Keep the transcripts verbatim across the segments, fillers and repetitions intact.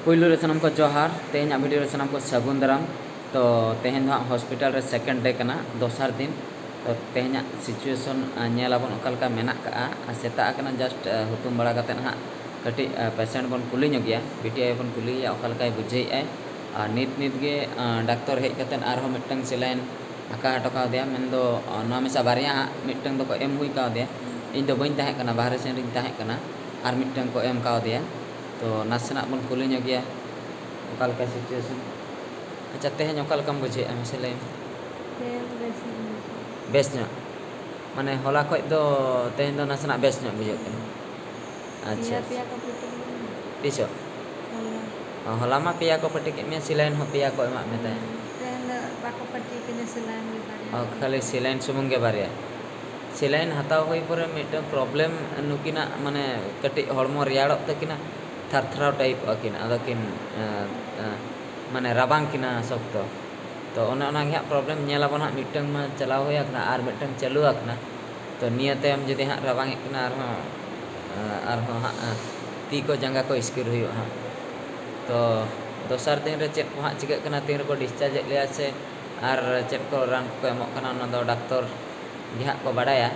ᱯᱩᱭᱞᱩ ᱨᱮ ᱥᱟᱱᱟᱢ ᱠᱚ ᱡᱚᱦᱟᱨ, ᱛᱮᱦᱮᱧᱟᱜ video ᱨᱮ ᱥᱟᱱᱟᱢ ᱠᱚ ᱥᱟᱹᱜᱩᱱ ᱫᱟᱨᱟᱢ᱾ ᱛᱚ ᱛᱮᱦᱮᱧ ᱫᱚ ᱦᱟᱸᱜ hospital ᱨᱮ second day ᱠᱟᱱᱟ, ᱫᱚᱥᱟᱨ ᱫᱤᱱ᱾ ᱛᱚ ᱛᱮᱦᱮᱧᱟᱜ situation, ᱟ, ᱧᱮᱞ ᱟᱵᱚᱱ ᱚᱠᱟ ᱞᱮᱠᱟ ᱢᱮᱱᱟᱜ ᱠᱟᱜᱼᱟ᱾ ᱟᱨ ᱥᱮᱛᱟᱜ ᱟᱠᱟᱱᱟ, just, ᱟ, ᱦᱩᱛᱩᱢ ᱵᱟᱲᱟ ᱠᱟᱛᱮᱫ ᱦᱟᱸᱜ ᱠᱟᱹᱴᱤᱡ, ᱟ, patient ᱵᱚᱱ ᱠᱩᱞᱤ ᱧᱚᱜᱮᱭᱟ, ᱵᱤᱴᱤ ᱟᱭᱳ ᱵᱚᱱ ᱠᱩᱞᱤᱭᱮᱭᱟ ᱚᱠᱟ ᱞᱮᱠᱟᱭ ᱵᱩᱡᱷᱟᱹᱣᱮᱫᱼᱟᱭ᱾ ᱟᱨ ᱱᱤᱛ ᱱᱤᱛ ᱜᱮ, ᱟ, ᱰᱟᱠᱛᱚᱨ ᱦᱮᱡ ᱠᱟᱛᱮᱫ ᱟᱨᱦᱚᱸ ᱢᱤᱫᱴᱟᱝ saline ᱟᱸᱠᱟ ᱦᱚᱴᱚ ᱠᱟᱣᱫᱮᱭᱟ, ᱢᱮᱱᱫᱚ, ᱟ, ᱱᱚᱣᱟ ᱢᱮᱥᱟ ᱵᱟᱨᱭᱟ ᱦᱟᱸᱜ, ᱢᱤᱫᱴᱟᱝ ᱫᱚᱠᱚ ᱮᱢ ᱦᱩᱭ ᱠᱟᱣᱫᱮᱭᱟ, ᱤᱧ ᱫᱚ ᱵᱟᱹᱧ ᱛᱟᱦᱮᱸ ᱠᱟᱱᱟ, ᱵᱟᱦᱨᱮ ᱥᱮᱱ ᱨᱤᱧ ᱛᱟᱦᱮᱸ ᱠᱟᱱᱟ, ᱟᱨ ᱢᱤᱫᱴᱟᱝ ᱠᱚ ᱮᱢ ᱠᱟᱣᱫᱮᱭᱟ᱾ ᱛᱚ ᱱᱟᱥᱮᱱᱟᱜ ᱵᱚᱱ ᱠᱩᱞᱤ ᱧᱚᱜᱮᱭᱟ ᱚᱠᱟ ᱞᱮᱠᱟ situation᱾ ᱟᱪᱪᱷᱟ, ᱛᱮᱦᱮᱧ ᱚᱠᱟ ᱞᱮᱠᱟᱢ ᱵᱩᱡᱷᱟᱹᱣᱮᱫᱼᱟ ᱢᱟᱥᱮ ᱞᱟᱹᱭ ᱢᱮ? ᱛᱮᱦᱮᱧ ᱵᱮᱥ ᱧᱚᱜ ᱤᱧ ᱵᱩᱡᱷᱟᱹᱣᱮᱫᱼᱟ᱾ ᱵᱮᱥ ᱧᱚᱜ? ᱢᱟᱱᱮ ᱦᱚᱞᱟ ᱠᱷᱚᱡ ᱫᱚ ᱛᱮᱦᱮᱧ ᱫᱚ ᱱᱟᱥᱮᱱᱟᱜ ᱵᱮᱥ ᱧᱚᱜ ᱵᱩᱡᱷᱟᱹᱜ ᱠᱟᱱᱟ᱾ ᱟᱪᱪᱷᱟ, ᱯᱮᱭᱟ, ᱟᱪᱪᱷᱟ᱾ ᱯᱮᱭᱟ ᱠᱚ ᱯᱟᱹᱴᱤ ᱠᱤᱫᱤᱧᱟ᱾ ᱛᱤᱥᱚᱜ? ᱦᱚᱞᱟ᱾ ᱚ, ᱦᱚᱞᱟ ᱢᱟ ᱯᱮᱭᱟ ᱠᱚ ᱯᱟᱹᱴᱤ ᱠᱮᱫ ᱢᱮᱭᱟ, saline ᱦᱚᱸ ᱯᱮᱭᱟ ᱠᱚ ᱮᱢᱟᱜ ᱢᱮ ᱛᱟᱦᱮᱸᱫ᱾ ᱦᱩᱸ, ᱛᱮᱦᱮᱧ ᱫᱚ ᱵᱟᱠᱚ ᱯᱟᱹᱴᱤ ᱠᱤᱫᱤᱧᱟ, saline ᱜᱮ ᱵᱟᱨᱭᱟ ᱚ, ᱠᱚ ᱠᱷᱟᱹᱞᱤ ᱮᱢ ᱠᱟᱫᱤᱧᱟ᱾ Saline ᱥᱩᱢᱩᱝ ᱜᱮ ᱵᱟᱨᱭᱟ᱾ Saline ᱦᱟᱛᱟᱣ ᱦᱩᱭ ᱯᱚᱨᱮ ᱢᱤᱫᱴᱟᱝ problem, ᱱᱩᱠᱤᱱᱟᱜ ᱢᱟᱱᱮ ᱠᱟᱹᱴᱤᱡ ᱦᱚᱲᱢᱚ ᱨᱮᱭᱟᱲᱚᱜ ᱛᱟᱹᱠᱤᱱᱟ, ᱛᱷᱟᱨ ᱛᱷᱟᱨᱟᱣ type ᱟᱹᱠᱤᱱ, ᱟᱫᱚ ᱠᱤᱱ, ᱮᱸ, ᱮᱸ, ᱢᱟᱱᱮ ᱨᱟᱵᱟᱝ ᱠᱤᱱᱟ ᱥᱚᱠᱛᱚ᱾ ᱛᱚ ᱚᱱᱮ ᱚᱱᱟ ᱜᱮ ᱦᱟᱸᱜ problem ᱧᱮᱞ ᱟᱵᱚᱱ ᱦᱟᱸᱜ, ᱢᱤᱫᱴᱟᱝ ᱢᱟ ᱪᱟᱞᱟᱣ ᱦᱩᱭ ᱟᱠᱟᱱᱟ ᱟᱨ ᱢᱤᱫᱴᱟᱝ ᱪᱟᱹᱞᱩ ᱟᱠᱟᱱᱟ᱾ ᱛᱚ ᱱᱤᱭᱟᱹ ᱛᱟᱭᱚᱢ ᱡᱩᱫᱤ ᱦᱟᱸᱜ ᱨᱟᱵᱟᱝ ᱮᱫ ᱠᱟᱱᱟ ᱟᱨᱦᱚᱸ, ᱟᱨᱦᱚᱸ ᱦᱟᱸᱜ ᱛᱤ ᱠᱚ ᱡᱟᱸᱜᱟ ᱠᱚ ᱤᱥᱠᱤᱨ ᱦᱩᱭᱩᱜᱼᱟ ᱦᱟᱸᱜ᱾ ᱛᱚ ᱫᱚᱥᱟᱨ ᱫᱤᱱ ᱨᱮ ᱪᱮᱫ ᱠᱚ ᱦᱟᱸᱜ ᱪᱤᱠᱟᱹᱜ ᱠᱟᱱᱟ, ᱛᱤᱱ ᱨᱮᱠᱚ discharge ᱮᱫ ᱞᱮᱭᱟ ᱥᱮ ᱟᱨ ᱪᱮᱫ ᱠᱚ ᱨᱟᱱ ᱠᱚᱠᱚ ᱮᱢᱚᱜ ᱠᱟᱱᱟ, ᱚᱱᱟ ᱫᱚ ᱰᱟᱠᱛᱚᱨ ᱜᱮ ᱦᱟᱸᱜ ᱠᱚ ᱵᱟᱰᱟᱭᱟ᱾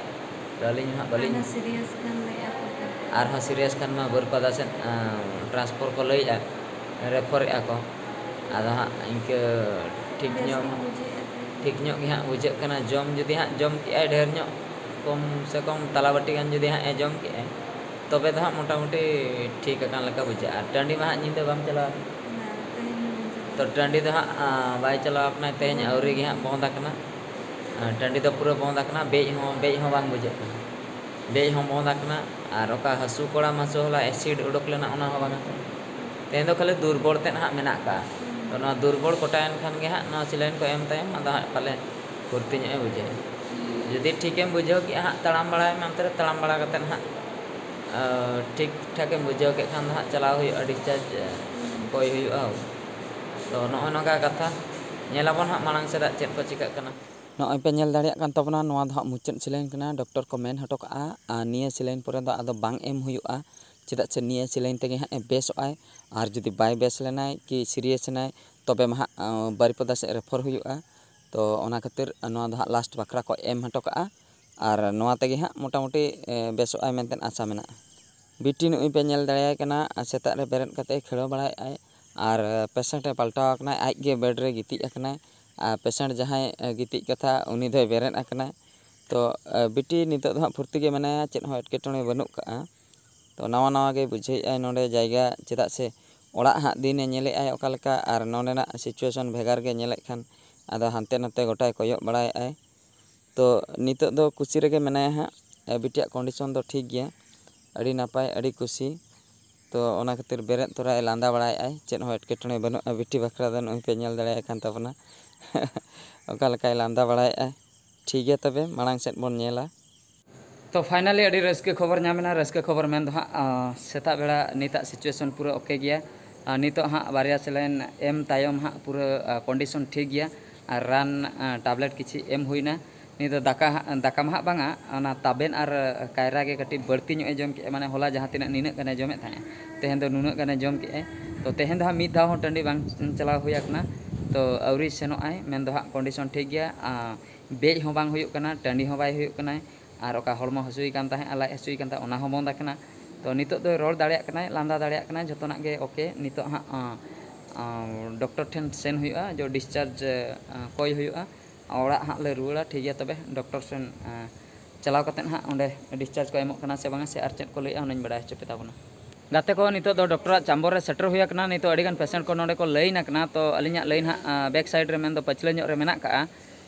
ᱛᱚ ᱟᱹᱞᱤᱧ ᱦᱚᱸ ᱦᱟᱸᱜ ᱵᱟᱹᱞᱤᱧ ᱟᱨᱦᱚᱸ serious ᱠᱷᱟᱱ ᱞᱟᱹᱭᱮᱫᱼᱟ ᱠᱚ ᱛᱚ᱾ ᱟᱨᱦᱚᱸ serious ᱠᱷᱟᱱ ᱢᱟ ᱵᱟᱹᱨᱯᱟᱫᱟ ᱥᱮᱫ, ᱟᱸ, transfer ᱠᱚ ᱞᱟᱹᱭᱮᱫᱼᱟ, refer ᱮᱫᱼᱟ ᱠᱚ᱾ ᱟᱫᱚ ᱦᱟᱸᱜ ᱤᱱᱠᱟᱹ ᱴᱷᱤᱠ ᱵᱮᱥ ᱧᱚᱜ, ᱜᱮ ᱵᱩᱡᱷᱟᱹᱜᱼᱟ ᱛᱚ᱾ ᱴᱷᱤᱠ ᱧᱚᱜ ᱜᱮ ᱦᱟᱸᱜ ᱵᱩᱡᱷᱟᱹᱜ ᱠᱟᱱᱟ᱾ ᱡᱚᱢ ᱡᱩᱫᱤ ᱦᱟᱸᱜ ᱡᱚᱢ ᱠᱮᱜᱼᱟᱭ ᱰᱷᱮᱨ ᱧᱚᱜ, ᱠᱚᱢ ᱥᱮ ᱠᱚᱢ ᱛᱟᱞᱟ ᱵᱟᱹᱴᱤ ᱜᱟᱱ ᱡᱩᱫᱤ ᱦᱟᱸᱜ ᱮ ᱡᱚᱢ ᱠᱮᱜᱼᱟᱭ, ᱛᱚᱵᱮ ᱫᱚ ᱦᱟᱸᱜ ᱢᱚᱴᱟᱢᱩᱴᱤ ᱴᱷᱤᱠ ᱟᱠᱟᱱ ᱞᱮᱠᱟ ᱵᱩᱡᱷᱟᱹᱜᱼᱟ᱾ ᱟᱨ ᱴᱟᱺᱰᱤ ᱢᱟ ᱦᱟᱸᱜ ᱧᱤᱫᱟᱹ ᱵᱟᱢ ᱪᱟᱞᱟᱣ ᱟᱠᱟᱱᱟ᱾ ᱵᱟᱝ, ᱛᱮᱦᱮᱧ ᱦᱚᱸ ᱵᱟᱹᱧ ᱪᱟᱞᱟᱣ ᱛᱚ ᱟᱠᱟᱱᱟ᱾ ᱴᱟᱺᱰᱤ ᱫᱚ ᱦᱟᱸᱜ, ᱟᱸ, ᱵᱟᱭ ᱪᱟᱞᱟᱣ ᱟᱠᱟᱱᱟ, ᱛᱮᱦᱮᱧ ᱵᱚᱱᱫᱚ ᱟᱹᱣᱨᱤ ᱜᱮ᱾ ᱜᱮ ᱦᱟᱸᱜ ᱵᱚᱱᱫ ᱟᱠᱟᱱᱟ᱾ ᱟᱸ, ᱴᱟᱺᱰᱤ ᱫᱚ ᱯᱩᱨᱟᱹ ᱵᱚᱱᱫ ᱟᱠᱟᱱᱟ, ᱵᱮᱡ ᱦᱚᱸ, ᱵᱮᱡ ᱦᱚᱸ ᱵᱟᱝ ᱵᱩᱡᱷᱟᱹᱜ ᱠᱟᱱᱟ᱾ ᱵᱮᱡ ᱦᱚᱸ ᱵᱚᱱᱫ ᱟᱠᱟᱱᱟ᱾ ᱟᱨ ᱚᱠᱟ ᱦᱟᱹᱥᱩ ᱠᱚᱲᱟᱢ ᱦᱟᱹᱥᱩ ᱦᱚᱞᱟ acid ᱩᱰᱩᱠ ᱞᱮᱱᱟ, ᱚᱱᱟ ᱦᱚᱸ ᱵᱟᱝ ᱟᱠᱟᱱᱟ᱾ ᱛᱮᱦᱮᱧ ᱫᱚ ᱠᱷᱟᱹᱞᱤ ᱫᱩᱨᱵᱚᱞ ᱛᱮᱫ ᱦᱟᱸᱜ ᱢᱮᱱᱟᱜ ᱠᱟᱜᱼᱟ᱾ ᱛᱚ ᱱᱚᱣᱟ ᱫᱩᱨᱵᱚᱞ ᱠᱚᱴᱟᱭᱮᱱ ᱠᱷᱟᱱ ᱜᱮ ᱦᱟᱸᱜ ᱱᱚᱣᱟ saline ᱠᱚ ᱮᱢ ᱛᱟᱭᱚᱢ ᱟᱫᱚ ᱦᱟᱸᱜ ᱯᱟᱞᱮ ᱯᱷᱩᱨᱛᱤ ᱧᱚᱜ ᱮ ᱵᱩᱡᱷᱟᱹᱣᱟ᱾ ᱡᱩᱫᱤ ᱴᱷᱤᱠᱮᱢ ᱵᱩᱡᱷᱟᱹᱣ ᱠᱮᱜᱼᱟ ᱦᱟᱸᱜ, ᱛᱟᱲᱟᱢ ᱵᱟᱲᱟᱭ ᱢᱮ, ᱚᱱᱛᱮ ᱨᱮ ᱛᱟᱲᱟᱢ ᱵᱟᱲᱟ ᱠᱟᱛᱮᱫ ᱦᱟᱸᱜ, ᱟᱸ, ᱴᱷᱤᱠ ᱴᱷᱟᱠᱮᱢ ᱵᱩᱡᱷᱟᱹᱣ ᱠᱮᱫ ᱠᱷᱟᱱ ᱫᱚ ᱦᱟᱸᱜ ᱪᱟᱞᱟᱣ ᱦᱩᱭᱩᱜᱼᱟ, discharge ᱠᱚᱭ ᱦᱩᱭᱩᱜᱼᱟ᱾ ᱛᱚ ᱱᱚᱜᱼᱚᱭ ᱱᱚᱝᱠᱟ ᱠᱟᱛᱷᱟ, ᱧᱮᱞᱟᱵᱚᱱ ᱦᱟᱸᱜ ᱢᱟᱲᱟᱝ ᱥᱮᱫᱟᱜ ᱪᱮᱫ ᱠᱚ ᱪᱤᱠᱟᱹᱜ ᱠᱟᱱᱟ᱾ ᱱᱚᱜᱼᱚᱭ ᱯᱮ ᱧᱮᱞ ᱫᱟᱲᱮᱭᱟᱜ ᱠᱟᱱ ᱛᱟᱵᱚᱱᱟ, ᱱᱚᱣᱟ ᱫᱚ ᱦᱟᱸᱜ ᱢᱩᱪᱟᱹᱫ saline ᱠᱟᱱᱟ᱾ ᱰᱚᱠᱴᱚᱨ ᱠᱚ ᱢᱮᱱ ᱦᱚᱴᱚ ᱠᱟᱜᱼᱟ, ᱟᱨ ᱱᱤᱭᱟᱹ saline ᱯᱚᱨᱮ ᱫᱚ ᱟᱫᱚ ᱵᱟᱝ ᱮᱢ ᱦᱩᱭᱩᱜᱼᱟ, ᱪᱮᱫᱟᱜ ᱥᱮ ᱱᱤᱭᱟᱹ saline ᱛᱮᱜᱮ ᱦᱟᱸᱜ ᱮ ᱵᱮᱥᱚᱜ ᱟᱭ᱾ ᱟᱨ ᱡᱩᱫᱤ ᱵᱟᱭ ᱵᱮᱥ ᱞᱮᱱᱟᱭ ᱠᱤ ᱥᱤᱨᱤᱭᱟᱥ ᱮᱱᱟᱭ, ᱛᱚᱵᱮ ᱢᱟ ᱦᱟᱸᱜ ᱵᱟᱨᱤᱯᱚᱫᱟ ᱥᱮᱫ ᱨᱮᱯᱷᱟᱨ ᱦᱩᱭᱩᱜᱼᱟ᱾ ᱛᱚ ᱚᱱᱟ ᱠᱷᱟᱹᱛᱤᱨ ᱱᱚᱣᱟ ᱫᱚ ᱦᱟᱸᱜ ᱞᱟᱥᱴ ᱵᱟᱠᱷᱨᱟ ᱠᱚ ᱮᱢ ᱦᱚᱴᱚ ᱠᱟᱜᱼᱟ᱾ ᱟᱨ ᱱᱚᱣᱟ ᱛᱮᱜᱮ ᱦᱟᱸᱜ ᱢᱚᱴᱟᱢᱩᱴᱤ ᱵᱮᱥᱚᱜ ᱟᱭ ᱢᱮᱱᱛᱮ ᱟᱥᱟ ᱢᱮᱱᱟᱜᱼᱟ᱾ ᱵᱤᱴᱤ ᱱᱩᱜᱼᱩᱭ ᱯᱮ ᱧᱮᱞ ᱫᱟᱲᱮᱭᱟᱭ ᱠᱟᱱᱟ, ᱥᱮᱛᱟᱜ ᱨᱮ ᱵᱮᱨᱮᱫ ᱠᱟᱛᱮ ᱠᱷᱮᱲᱟᱹᱣ ᱵᱟᱲᱟᱭᱮᱫ ᱟᱭ᱾ ᱟᱨ ᱯᱮᱥᱮᱱᱴ ᱮ ᱯᱟᱞᱴᱟᱣ ᱟᱠᱟᱱᱟᱭ, ᱟᱡ ᱜᱮ ᱵᱮᱰ ᱨᱮ ᱜᱤᱛᱤᱡ ᱟᱠᱟᱱᱟᱭ᱾ ᱟᱨ ᱯᱮᱥᱮᱱᱴ ᱡᱟᱦᱟᱸᱭ ᱜᱤᱛᱤᱡ ᱠᱟᱛᱷᱟ, ᱩᱱᱤ ᱫᱚᱭ ᱵᱮᱨᱮᱫ ᱟᱠᱟᱱᱟᱭ᱾ ᱛᱚ ᱵᱤᱴᱤ ᱱᱤᱛᱚᱜ ᱫᱚ ᱦᱟᱸᱜ ᱯᱷᱩᱨᱛᱤ ᱜᱮ ᱢᱮᱱᱟᱭᱟ, ᱪᱮᱫ ᱦᱚᱸ ᱮᱴᱠᱮᱴᱚᱬᱮ ᱵᱟᱹᱱᱩᱜ ᱠᱟᱜᱼᱟ᱾ ᱛᱚ ᱱᱟᱣᱟ ᱱᱟᱣᱟ ᱜᱮ ᱵᱩᱡᱷᱟᱹᱣᱮᱫ ᱟᱭ ᱱᱚᱰᱮ ᱡᱟᱭᱜᱟ, ᱪᱮᱫᱟᱜ ᱥᱮ ᱚᱲᱟᱜ ᱦᱟᱸᱜ ᱫᱤᱱᱮ ᱧᱮᱞᱮᱫ ᱟᱭ ᱚᱠᱟ ᱞᱮᱠᱟ, ᱟᱨ ᱱᱚᱰᱮᱱᱟᱜ ᱥᱤᱪᱩᱭᱮᱥᱚᱱ ᱵᱷᱮᱜᱟᱨ ᱜᱮ ᱧᱮᱞᱮᱫ ᱠᱷᱟᱱ ᱟᱫᱚ ᱦᱟᱱᱛᱮ ᱱᱟᱛᱮ ᱜᱚᱴᱟᱭ ᱠᱚᱭᱚᱜ ᱵᱟᱲᱟᱭᱮᱫ ᱟᱭ᱾ ᱛᱚ ᱱᱤᱛᱚᱜ ᱫᱚ ᱠᱩᱥᱤ ᱨᱮᱜᱮ ᱢᱮᱱᱟᱭᱟ ᱦᱟᱸᱜ᱾ ᱵᱤᱴᱤᱭᱟᱜ ᱠᱚᱱᱰᱤᱥᱚᱱ ᱫᱚ ᱴᱷᱤᱠ ᱜᱮᱭᱟ, ᱟᱹᱰᱤ ᱱᱟᱯᱟᱭ, ᱟᱹᱰᱤ ᱠᱩᱥᱤ᱾ ᱛᱚ ᱚᱱᱟ ᱠᱷᱟᱹᱛᱤᱨ ᱵᱮᱨᱮᱫ ᱛᱚᱨᱟᱭ ᱞᱟᱸᱫᱟ ᱵᱟᱲᱟᱭᱮᱫ ᱟᱭ, ᱪᱮᱫ ᱦᱚᱸ ᱮᱴᱠᱮᱴᱚᱬᱮ ᱵᱟᱹᱱᱩᱜᱼᱟ᱾ ᱵᱤᱴᱤ ᱵᱟᱠᱷᱨᱟ ᱫᱚ ᱱᱚᱜᱼᱚᱭ ᱯᱮ ᱧᱮᱞ ᱫᱟᱲᱮᱭᱟᱜ ᱠᱟᱱ ᱛᱟᱵᱚᱱᱟ ᱚᱠᱟ ᱞᱮᱠᱟᱭ ᱞᱟᱸᱫᱟ ᱵᱟᱲᱟᱭᱮᱫᱼᱟ᱾ ᱴᱷᱤᱠ ᱜᱮᱭᱟ, ᱛᱚᱵᱮ ᱢᱟᱲᱟᱝ ᱥᱮᱫ ᱵᱚᱱ ᱧᱮᱞᱟ᱾ ᱛᱚ finally ᱟᱹᱰᱤ ᱨᱟᱹᱥᱠᱟᱹ ᱠᱷᱚᱵᱚᱨ ᱧᱟᱢ ᱮᱱᱟ᱾ ᱨᱟᱹᱥᱠᱟᱹ ᱠᱷᱚᱵᱚᱨ ᱢᱮᱱ ᱫᱚ ᱦᱟᱸᱜ ᱥᱮᱛᱟᱜ ᱵᱮᱲᱟ ᱱᱤᱛᱟᱜ situation ᱯᱩᱨᱟᱹ okay ᱜᱮᱭᱟ᱾ ᱱᱤᱛᱚᱜ ᱦᱟᱸᱜ ᱵᱟᱨᱭᱟ saline ᱮᱢ ᱛᱟᱭᱚᱢ ᱦᱟᱸᱜ ᱯᱩᱨᱟᱹ condition ᱴᱷᱤᱠ ᱜᱮᱭᱟ᱾ ᱟᱨ ᱨᱟᱱ ᱴᱮᱵᱞᱮᱴ ᱠᱤᱪᱷᱤ ᱮᱢ ᱦᱩᱭᱱᱟ᱾ ᱱᱤᱛ ᱫᱚ ᱫᱟᱠᱟ ᱦᱟᱸᱜ, ᱫᱟᱠᱟ ᱢᱟ ᱦᱟᱸᱜ ᱵᱟᱝᱟ, ᱚᱱᱟ ᱛᱟᱵᱮᱱ ᱟᱨ ᱠᱟᱭᱨᱟ ᱜᱮ ᱠᱟᱹᱴᱤᱡ ᱵᱟᱹᱲᱛᱤ ᱧᱚᱜ ᱮ ᱡᱚᱢ ᱠᱮᱜᱼᱟ᱾ ᱢᱟᱱᱮ ᱦᱚᱞᱟ ᱡᱟᱦᱟᱸ ᱛᱤᱱᱟᱹᱜ ᱱᱤᱱᱟᱹᱜ ᱜᱟᱱᱮ ᱡᱚᱢᱮᱫ ᱛᱟᱦᱮᱸᱫ, ᱛᱮᱦᱮᱧ ᱫᱚ ᱱᱩᱱᱟᱹᱜ ᱜᱟᱱᱮ ᱡᱚᱢ ᱠᱮᱜᱼᱟᱭ᱾ ᱛᱚ ᱛᱮᱦᱮᱧ ᱫᱚ ᱦᱟᱸᱜ ᱢᱤᱫ ᱫᱷᱟᱣ ᱦᱚᱸ ᱴᱟᱺᱰᱤ ᱵᱟᱝ ᱪᱟᱞᱟᱣ ᱦᱩᱭ ᱟᱠᱟᱱᱟ᱾ ᱛᱚ ᱟᱹᱣᱨᱤ ᱥᱮᱱᱚᱜ ᱟᱭ, ᱢᱮᱱ ᱫᱚ ᱦᱟᱸᱜ condition ᱴᱷᱤᱠ ᱜᱮᱭᱟ᱾ ᱵᱮᱡ ᱦᱚᱸ ᱵᱟᱝ ᱦᱩᱭᱩᱜ ᱠᱟᱱᱟ, ᱴᱟᱺᱰᱤ ᱦᱚᱸ ᱵᱟᱭ ᱦᱩᱭᱩᱜ ᱠᱟᱱᱟᱭ᱾ ᱟᱨ ᱚᱠᱟ ᱦᱚᱲᱢᱚ ᱦᱟᱹᱥᱩᱭᱮ ᱠᱟᱱ ᱛᱟᱦᱮᱸᱫ, ᱞᱟᱡ ᱦᱟᱹᱥᱩᱭᱮ ᱠᱟᱱ ᱛᱟᱦᱮᱸᱫ, ᱚᱱᱟ ᱦᱚᱸ ᱵᱚᱱᱫ ᱟᱠᱟᱱᱟ᱾ ᱛᱚ ᱱᱤᱛᱚᱜ ᱫᱚᱭ ᱨᱚᱲ ᱫᱟᱲᱮᱭᱟᱜ ᱠᱟᱱᱟᱭ, ᱞᱟᱸᱫᱟ ᱫᱟᱲᱮᱭᱟᱜ ᱠᱟᱱᱟᱭ, ᱡᱷᱚᱛᱚᱱᱟᱜ ᱜᱮ okay᱾ ᱱᱤᱛᱚᱜ ᱦᱟᱸᱜ ᱰᱚᱠᱴᱚᱨ ᱴᱷᱮᱱ ᱥᱮᱱ ᱦᱩᱭᱩᱜᱼᱟ, ᱡᱚ discharge ᱠᱚᱭ ᱦᱩᱭᱩᱜᱼᱟ᱾ ᱚᱲᱟᱜ ᱦᱟᱸᱜ ᱞᱮ ᱨᱩᱣᱟᱹᱲᱟ, ᱴᱷᱤᱠ ᱜᱮᱭᱟ᱾ ᱛᱚᱵᱮ ᱰᱚᱠᱴᱚᱨ ᱥᱮᱱ ᱪᱟᱞᱟᱣ ᱠᱟᱛᱮᱫ ᱦᱟᱸᱜ ᱚᱸᱰᱮ discharge ᱠᱚ ᱮᱢᱚᱜ ᱠᱟᱱᱟ ᱥᱮ ᱵᱟᱝᱟ, ᱥᱮ ᱟᱨ ᱪᱮᱫ ᱠᱚ ᱞᱟᱹᱭᱮᱜᱼᱟ, ᱚᱱᱟᱧ ᱵᱟᱲᱟᱭ ᱦᱚᱪᱚ ᱯᱮ ᱛᱟᱵᱚᱱᱟ᱾ ᱜᱟᱛᱮ ᱠᱚ, ᱱᱤᱛᱚᱜ ᱫᱚ ᱰᱚᱠᱴᱚᱨᱟᱜ ᱪᱟᱢᱵᱚᱨ ᱨᱮ ᱥᱮᱴᱮᱨ ᱦᱩᱭ ᱟᱠᱟᱱᱟ᱾ ᱱᱤᱛᱚᱜ ᱟᱹᱰᱤᱜᱟᱱ patient ᱠᱚ ᱱᱚᱰᱮ ᱠᱚ line ᱟᱠᱟᱱᱟ᱾ ᱛᱚ ᱟᱹᱞᱤᱧᱟᱜ line ᱦᱟᱸᱜ back side ᱨᱮ, ᱢᱮᱱᱫᱚ ᱯᱟᱹᱪᱷᱞᱟᱹ ᱧᱚᱜ ᱨᱮ ᱢᱮᱱᱟᱜ ᱠᱟᱜᱼᱟ᱾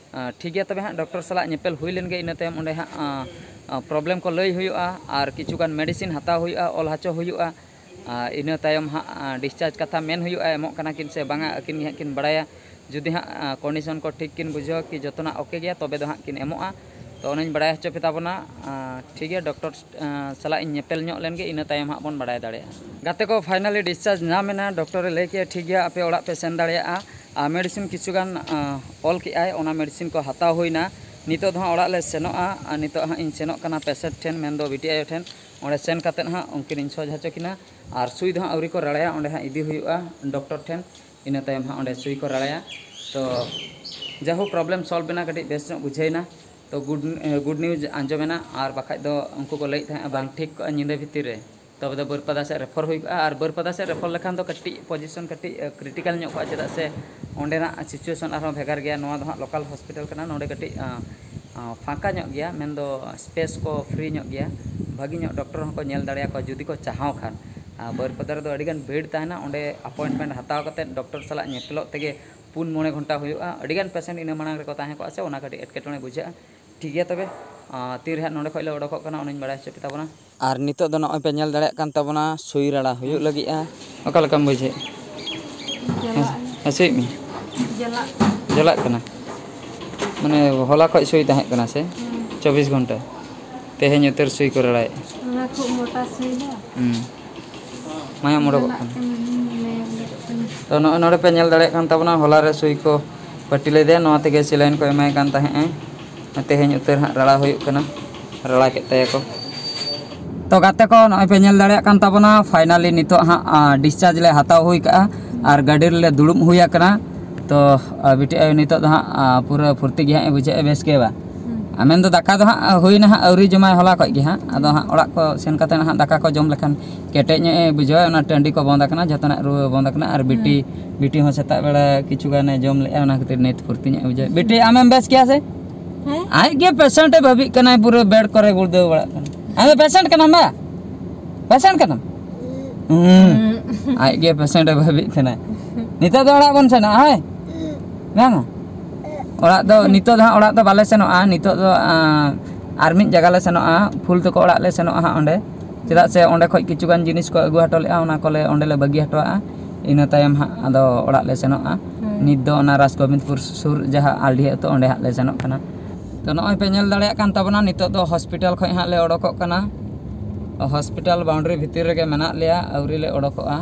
ᱴᱷᱤᱠ ᱜᱮᱭᱟ, ᱛᱚᱵᱮ ᱦᱟᱸᱜ ᱰᱚᱠᱴᱚᱨ ᱥᱟᱞᱟᱜ ᱧᱮᱯᱮᱞ ᱦᱩᱭ ᱞᱮᱱ ᱜᱮ, ᱤᱱᱟᱹ ᱛᱟᱭᱚᱢ ᱚᱸᱰᱮ ᱦᱟᱸᱜ problem ᱠᱚ ᱞᱟᱹᱭ ᱦᱩᱭᱩᱜᱼᱟ, ᱟᱨ ᱠᱤᱪᱷᱩ ᱜᱟᱱ medicine ᱦᱟᱛᱟᱣ ᱦᱩᱭᱩᱜᱼᱟ, ᱚᱞ ᱦᱚᱪᱚ ᱦᱩᱭᱩᱜᱼᱟ᱾ ᱤᱱᱟᱹ ᱛᱟᱭᱚᱢ ᱦᱟᱸᱜ discharge ᱠᱟᱛᱷᱟ ᱢᱮᱱ ᱦᱩᱭᱩᱜᱼᱟ, ᱮᱢᱚᱜ ᱠᱟᱱᱟ ᱠᱤᱱ ᱥᱮ ᱵᱟᱝᱟ, ᱟᱹᱠᱤᱱ ᱜᱮ ᱦᱟᱸᱜ ᱠᱤᱱ ᱵᱟᱲᱟᱭᱟ᱾ ᱡᱩᱫᱤ ᱦᱟᱸᱜ condition ᱠᱚ ᱴᱷᱤᱠ ᱠᱤᱱ ᱵᱩᱡᱷᱟᱹᱣᱟ ᱠᱤ ᱡᱚᱛᱚᱱᱟᱜ okay ᱜᱮᱭᱟ, ᱛᱚᱵᱮ ᱫᱚ ᱦᱟᱸᱜ ᱠᱤᱱ ᱮᱢᱚᱜᱼᱟ᱾ ᱛᱚ ᱚᱱᱟᱧ ᱵᱟᱲᱟᱭ ᱦᱚᱪᱚ ᱯᱮ ᱛᱟᱵᱚᱱᱟ᱾ ᱴᱷᱤᱠ ᱜᱮᱭᱟ, ᱰᱚᱠᱴᱚᱨ ᱥᱟᱞᱟᱜ ᱤᱧ ᱧᱮᱯᱮᱞ ᱧᱚᱜ ᱞᱮᱱ ᱜᱮ, ᱤᱱᱟᱹ ᱛᱟᱭᱚᱢ ᱦᱟᱸᱜ ᱵᱚᱱ ᱵᱟᱲᱟᱭ ᱫᱟᱲᱮᱭᱟᱜᱼᱟ᱾ ᱜᱟᱛᱮ ᱠᱚ, finally discharge ᱧᱟᱢ ᱮᱱᱟ᱾ ᱰᱚᱠᱴᱚᱨᱮ ᱞᱟᱹᱭ ᱠᱮᱜᱼᱟ, ᱴᱷᱤᱠ ᱜᱮᱭᱟ, ᱟᱯᱮ ᱚᱲᱟᱜ ᱯᱮ ᱥᱮᱱ ᱫᱟᱲᱮᱭᱟᱜᱼᱟ᱾ ᱟᱨ medicine ᱠᱤᱪᱷᱩ ᱜᱟᱱ ᱚᱞ ᱠᱮᱜᱼᱟᱭ, ᱚᱱᱟ medicine ᱠᱚ ᱦᱟᱛᱟᱣ ᱦᱩᱭᱱᱟ᱾ ᱱᱤᱛᱚᱜ ᱫᱚ ᱦᱟᱸᱜ ᱚᱲᱟᱜ ᱞᱮ ᱥᱮᱱᱚᱜᱼᱟ᱾ ᱟᱨ ᱱᱤᱛᱚᱜ ᱦᱟᱸᱜ ᱤᱧ ᱥᱮᱱᱚᱜ ᱠᱟᱱᱟ patient ᱴᱷᱮᱱ, ᱢᱮᱱᱫᱚ ᱵᱤᱴᱤ ᱟᱭᱳ ᱴᱷᱮᱱ᱾ ᱚᱸᱰᱮ ᱥᱮᱱ ᱠᱟᱛᱮᱫ ᱦᱟᱸᱜ ᱩᱱᱠᱤᱱ ᱤᱧ ᱥᱚᱡᱷᱮ ᱦᱚᱪᱚ ᱠᱤᱱᱟ᱾ ᱟᱨ ᱥᱩᱭ ᱫᱚ ᱦᱟᱸᱜ ᱟᱹᱣᱨᱤ ᱠᱚ ᱨᱟᱲᱟᱭᱟ, ᱚᱸᱰᱮ ᱦᱟᱸᱜ ᱤᱫᱤ ᱦᱩᱭᱩᱜᱼᱟ ᱰᱚᱠᱴᱚᱨ ᱴᱷᱮᱱ᱾ ᱤᱱᱟᱹ ᱛᱟᱭᱚᱢ ᱦᱟᱸᱜ ᱚᱸᱰᱮ ᱥᱩᱭ ᱠᱚ ᱨᱟᱲᱟᱭᱟ᱾ ᱛᱚ ᱡᱟᱭᱦᱳᱠ, problem solve ᱮᱱᱟ, ᱠᱟᱹᱴᱤᱡ ᱵᱮᱥ ᱧᱚᱜ ᱵᱩᱡᱷᱟᱹᱣ ᱮᱱᱟ᱾ ᱛᱚ good, good news ᱟᱸᱡᱚᱢ ᱮᱱᱟ᱾ ᱟᱨ ᱵᱟᱠᱷᱟᱡ ᱫᱚ ᱩᱱᱠᱩ ᱠᱚ ᱞᱟᱹᱭᱮᱫ ᱛᱟᱦᱮᱸᱜᱼᱟ ᱵᱟᱝ ᱴᱷᱤᱠ ᱠᱚᱜᱼᱟ ᱧᱤᱫᱟᱹ ᱵᱷᱤᱛᱤᱨ ᱨᱮ, ᱛᱚᱵᱮ ᱫᱚ ᱵᱟᱹᱨᱯᱟᱫᱟ ᱥᱮᱫ refer ᱦᱩᱭ ᱠᱚᱜᱼᱟ᱾ ᱟᱨ ᱵᱟᱹᱨᱯᱟᱫᱟ ᱥᱮᱫ refer ᱞᱮᱠᱷᱟᱱ ᱫᱚ ᱠᱟᱹᱴᱤᱡ position ᱠᱟᱹᱴᱤᱡ critical ᱧᱚᱜ ᱠᱚᱜᱼᱟ, ᱪᱮᱫᱟᱜ ᱥᱮ ᱚᱸᱰᱮᱱᱟᱜ situation ᱟᱨᱦᱚᱸ ᱵᱷᱮᱜᱟᱨ ᱜᱮᱭᱟ᱾ ᱱᱚᱣᱟ ᱫᱚ ᱦᱟᱸᱜ local hospital ᱠᱟᱱᱟ, ᱱᱚᱰᱮ ᱠᱟᱹᱴᱤᱡ ᱟᱸ, ᱟᱸ, ᱯᱷᱟᱸᱠᱟ ᱧᱚᱜ ᱜᱮᱭᱟ, ᱢᱮᱱᱫᱚ space ᱠᱚ free ᱧᱚᱜ ᱜᱮᱭᱟ᱾ ᱵᱷᱟᱹᱜᱤ ᱧᱚᱜ ᱰᱚᱠᱴᱚᱨ ᱦᱚᱸᱠᱚ ᱧᱮᱞ ᱫᱟᱲᱮᱭᱟᱠᱚᱣᱟ ᱡᱩᱫᱤ ᱠᱚ ᱪᱟᱦᱟᱣ ᱠᱷᱟᱱ᱾ ᱟᱨ ᱵᱟᱹᱨᱯᱟᱫᱟ ᱨᱮᱫᱚ ᱟᱹᱰᱤᱜᱟᱱ ᱵᱷᱤᱲ ᱛᱟᱦᱮᱱᱟ, ᱚᱸᱰᱮ appointment ᱦᱟᱛᱟᱣ ᱠᱟᱛᱮᱫ ᱰᱚᱠᱴᱚᱨ ᱥᱟᱞᱟᱜ ᱧᱮᱯᱮᱞᱚᱜ ᱛᱮᱜᱮ ᱯᱩᱱ ᱢᱚᱬᱮ ᱜᱷᱚᱱᱴᱟ ᱦᱩᱭᱩᱜᱼᱟ᱾ ᱟᱹᱰᱤᱜᱟᱱ patient ᱤᱱᱟᱹ ᱢᱟᱲᱟᱝ ᱨᱮᱠᱚ ᱛᱟᱦᱮᱸ ᱠᱚᱜᱼᱟ ᱥᱮ, ᱚᱱᱟ ᱠᱟᱹᱴᱤᱡ ᱮᱴᱠᱮᱴᱚᱬᱮ ᱵᱩᱡᱷᱟᱹᱜᱼᱟ᱾ ᱴᱷᱤᱠ ᱜᱮᱭᱟ, ᱛᱚᱵᱮ ᱟᱸ, ᱛᱤᱱ ᱨᱮ ᱦᱟᱸᱜ ᱱᱚᱰᱮ ᱠᱷᱚᱡ ᱞᱮ ᱚᱰᱚᱠᱚᱜ ᱠᱟᱱᱟ, ᱚᱱᱟᱧ ᱵᱟᱲᱟᱭ ᱦᱚᱪᱚ ᱯᱮ ᱛᱟᱵᱚᱱᱟ᱾ ᱟᱨ ᱱᱤᱛᱚᱜ ᱫᱚ ᱱᱚᱜᱼᱚᱭ ᱯᱮ ᱧᱮᱞ ᱫᱟᱲᱮᱭᱟᱜ ᱠᱟᱱ ᱛᱟᱵᱚᱱᱟ, ᱥᱩᱭ ᱨᱟᱲᱟ ᱦᱩᱭᱩᱜ ᱞᱟᱹᱜᱤᱫᱼᱟ᱾ ᱚᱠᱟ ᱞᱮᱠᱟᱢ ᱵᱩᱡᱷᱟᱹᱣᱮᱫ? ᱦᱟᱹᱥᱩᱭᱮᱫ ᱢᱮᱭᱟ? ᱡᱟᱞᱟᱜ ᱠᱟᱱᱟ᱾ ᱢᱟᱱᱮ ᱦᱚᱞᱟ ᱠᱷᱚᱡ ᱥᱩᱭ ᱛᱟᱦᱮᱸ ᱠᱟᱱᱟ ᱥᱮ? ᱦᱩᱸ᱾ ᱪᱚᱵᱵᱤᱥ ᱜᱷᱚᱱᱴᱟ᱾ ᱛᱮᱦᱮᱧ ᱩᱛᱟᱹᱨ ᱥᱩᱭ ᱠᱚ ᱨᱟᱲᱟᱭᱮᱫᱼᱟ᱾ ᱚᱱᱟ ᱠᱷᱩᱵ ᱢᱚᱴᱟ ᱥᱩᱭ ᱫᱚ᱾ ᱦᱩᱸ᱾ ᱢᱟᱭᱟᱢ ᱩᱰᱩᱠᱚᱜ ᱡᱟᱞᱟᱜ ᱠᱟᱱᱟ᱾ ᱠᱟᱱᱟ, ᱦᱩᱸ, ᱢᱟᱭᱟᱢ ᱩᱰᱩᱠᱚᱜ ᱠᱟᱱᱟ᱾ ᱛᱚ ᱱᱚᱜᱼᱚᱭ ᱱᱚᱰᱮ ᱯᱮ ᱧᱮᱞ ᱫᱟᱲᱮᱭᱟᱜ ᱠᱟᱱ ᱛᱟᱵᱚᱱᱟ, ᱦᱚᱞᱟ ᱨᱮ ᱥᱩᱭ ᱠᱚ ᱯᱟᱹᱴᱤ ᱞᱮᱫᱮᱭᱟ, ᱱᱚᱣᱟ ᱛᱮᱜᱮ saline ᱠᱚ ᱮᱢᱟᱭ ᱠᱟᱱ ᱛᱟᱦᱮᱸᱜᱼᱟ᱾ ᱛᱮᱦᱮᱧ ᱩᱛᱟᱹᱨ ᱦᱟᱸᱜ ᱨᱟᱲᱟ ᱦᱩᱭᱩᱜ ᱠᱟᱱᱟ, ᱨᱟᱲᱟ ᱠᱮᱫ ᱛᱟᱭᱟ ᱠᱚ᱾ ᱛᱚ ᱜᱟᱛᱮ ᱠᱚ, ᱱᱚᱜᱼᱚᱭ ᱯᱮ ᱧᱮᱞ ᱫᱟᱲᱮᱭᱟᱜ ᱠᱟᱱ ᱛᱟᱵᱚᱱᱟ, finally ᱱᱤᱛᱚᱜ ᱦᱟᱸᱜ, ᱟ, discharge ᱞᱮ ᱦᱟᱛᱟᱣ ᱦᱩᱭ ᱠᱟᱜᱼᱟ ᱟᱨ ᱜᱟᱹᱰᱤ ᱨᱮᱞᱮ ᱫᱩᱲᱩᱵ ᱦᱩᱭ ᱟᱠᱟᱱᱟ᱾ ᱛᱚ, ᱟ, ᱵᱤᱴᱤ ᱟᱭᱳ ᱱᱤᱛᱚᱜ ᱫᱚ ᱦᱟᱸᱜ, ᱟ, ᱯᱩᱨᱟᱹ ᱯᱷᱩᱨᱛᱤ ᱜᱮ ᱦᱟᱸᱜ ᱮ ᱵᱩᱡᱷᱟᱹᱣᱮᱫᱼᱟ, ᱵᱮᱥ ᱜᱮ ᱵᱟ? ᱦᱩᱸ᱾ ᱟ, ᱢᱮᱱᱫᱚ ᱫᱟᱠᱟ ᱫᱚ ᱦᱟᱸᱜ ᱦᱩᱭᱱᱟ ᱦᱟᱸᱜ, ᱟᱹᱣᱨᱤ ᱡᱚᱢᱟᱭ ᱦᱚᱞᱟ ᱠᱷᱚᱡ ᱜᱮ ᱦᱟᱸᱜ᱾ ᱟᱫᱚ ᱦᱟᱸᱜ ᱚᱲᱟᱜ ᱠᱚ ᱥᱮᱱ ᱠᱟᱛᱮ ᱦᱟᱸᱜ ᱫᱟᱠᱟ ᱠᱚ ᱡᱚᱢ ᱞᱮᱠᱷᱟᱱ ᱠᱮᱴᱮᱡ ᱧᱚᱜ ᱮ ᱵᱩᱡᱷᱟᱹᱣᱟ, ᱚᱱᱟ ᱴᱟᱺᱰᱤ ᱠᱚ ᱵᱚᱱᱫ ᱟᱠᱟᱱᱟ, ᱡᱚᱛᱚᱱᱟᱜ ᱨᱩᱣᱟᱹ ᱵᱚᱱᱫ ᱟᱠᱟᱱᱟ᱾ ᱟᱨ ᱵᱤᱴᱤ, ᱦᱩᱸ᱾ ᱵᱤᱴᱤ ᱦᱚᱸ ᱥᱮᱛᱟᱜ ᱵᱮᱲᱟ ᱠᱤᱪᱷᱩ ᱜᱟᱱᱮ ᱡᱚᱢ ᱞᱮᱜᱼᱟ, ᱚᱱᱟ ᱠᱷᱟᱹᱛᱤᱨ ᱱᱤᱛ ᱯᱷᱩᱨᱛᱤ ᱧᱚᱜ ᱮ ᱵᱩᱡᱷᱟᱹᱣᱟ᱾ ᱵᱤᱴᱤ, ᱟᱢᱮᱢ ᱵᱮᱥ ᱜᱮᱭᱟ ᱥᱮ? ᱦᱮᱸ? ᱟᱡ ᱜᱮ patient ᱮ ᱵᱷᱟᱹᱵᱤᱜ ᱠᱟᱱᱟᱭ, ᱯᱩᱨᱟᱹ bed ᱠᱚᱨᱮ ᱜᱩᱲᱫᱟᱹᱣ ᱵᱟᱲᱟᱜ ᱠᱟᱱᱟ᱾ ᱟᱢ ᱫᱚ patient ᱠᱟᱱᱟᱢ ᱵᱟ? Patient ᱠᱟᱱᱟᱢ? ᱦᱩᱸ᱾ ᱦᱩᱸ᱾ ᱟᱡ ᱜᱮ patient ᱮ ᱵᱷᱟᱹᱵᱤᱜ ᱠᱟᱱᱟᱭ᱾ ᱱᱤᱛᱚᱜ ᱫᱚ ᱚᱲᱟᱜ ᱵᱚᱱ ᱥᱮᱱᱚᱜᱼᱟ, ᱦᱳᱭ? ᱵᱟᱝᱟ? ᱚᱲᱟᱜ ᱫᱚ, ᱱᱤᱛᱚᱜ ᱫᱚ ᱦᱟᱸᱜ ᱚᱲᱟᱜ ᱫᱚ ᱵᱟᱞᱮ ᱥᱮᱱᱚᱜᱼᱟ᱾ ᱱᱤᱛᱚᱜ ᱫᱚ, ᱟᱸ, ᱟᱨ ᱢᱤᱫ ᱡᱟᱭᱜᱟ ᱞᱮ ᱥᱮᱱᱚᱜᱼᱟ, ᱯᱷᱩᱞ ᱛᱟᱠᱚ ᱚᱲᱟᱜ ᱞᱮ ᱥᱮᱱᱚᱜᱼᱟ ᱦᱟᱸᱜ ᱚᱸᱰᱮ᱾ ᱪᱮᱫᱟᱜ ᱥᱮ ᱚᱸᱰᱮ ᱠᱷᱚᱡ ᱠᱤᱪᱷᱩ ᱜᱟᱱ ᱡᱤᱱᱤᱥ ᱠᱚ ᱟᱹᱜᱩ ᱦᱚᱴᱚ ᱞᱮᱜᱼᱟ, ᱚᱱᱟ ᱠᱚᱞᱮ, ᱚᱸᱰᱮ ᱞᱮ ᱵᱟᱹᱜᱤ ᱦᱚᱴᱚᱣᱟᱜᱼᱟ᱾ ᱤᱱᱟᱹ ᱛᱟᱭᱚᱢ ᱦᱟᱸᱜ ᱟᱫᱚ ᱚᱲᱟᱜ ᱞᱮ ᱥᱮᱱᱚᱜᱼᱟ᱾ ᱦᱩᱸ᱾ ᱱᱤᱛ ᱫᱚ ᱚᱱᱟ ᱨᱟᱡᱽ ᱜᱳᱵᱤᱱᱫᱽᱯᱩᱨ ᱥᱩᱨ ᱡᱟᱦᱟᱸ ᱟᱞᱰᱤᱦᱟᱹ ᱟᱹᱛᱩ, ᱚᱸᱰᱮ ᱦᱟᱸᱜ ᱞᱮ ᱥᱮᱱᱚᱜ ᱠᱟᱱᱟ᱾ ᱛᱚ ᱱᱚᱜᱼᱚᱭ ᱯᱮ ᱧᱮᱞ ᱫᱟᱲᱮᱭᱟᱜ ᱠᱟᱱ ᱛᱟᱵᱚᱱᱟ, ᱱᱤᱛᱚᱜ ᱫᱚ ᱦᱚᱥᱯᱤᱴᱟᱞ ᱠᱷᱚᱡ ᱦᱟᱸᱜ ᱞᱮ ᱚᱰᱚᱠᱚᱜ ᱠᱟᱱᱟ᱾ ᱦᱚᱥᱯᱤᱴᱟᱞ boundary ᱵᱷᱤᱛᱤᱨ ᱨᱮᱜᱮ ᱢᱮᱱᱟᱜ ᱞᱮᱭᱟ, ᱟᱹᱣᱨᱤ ᱞᱮ ᱚᱰᱚᱠᱚᱜᱼᱟ᱾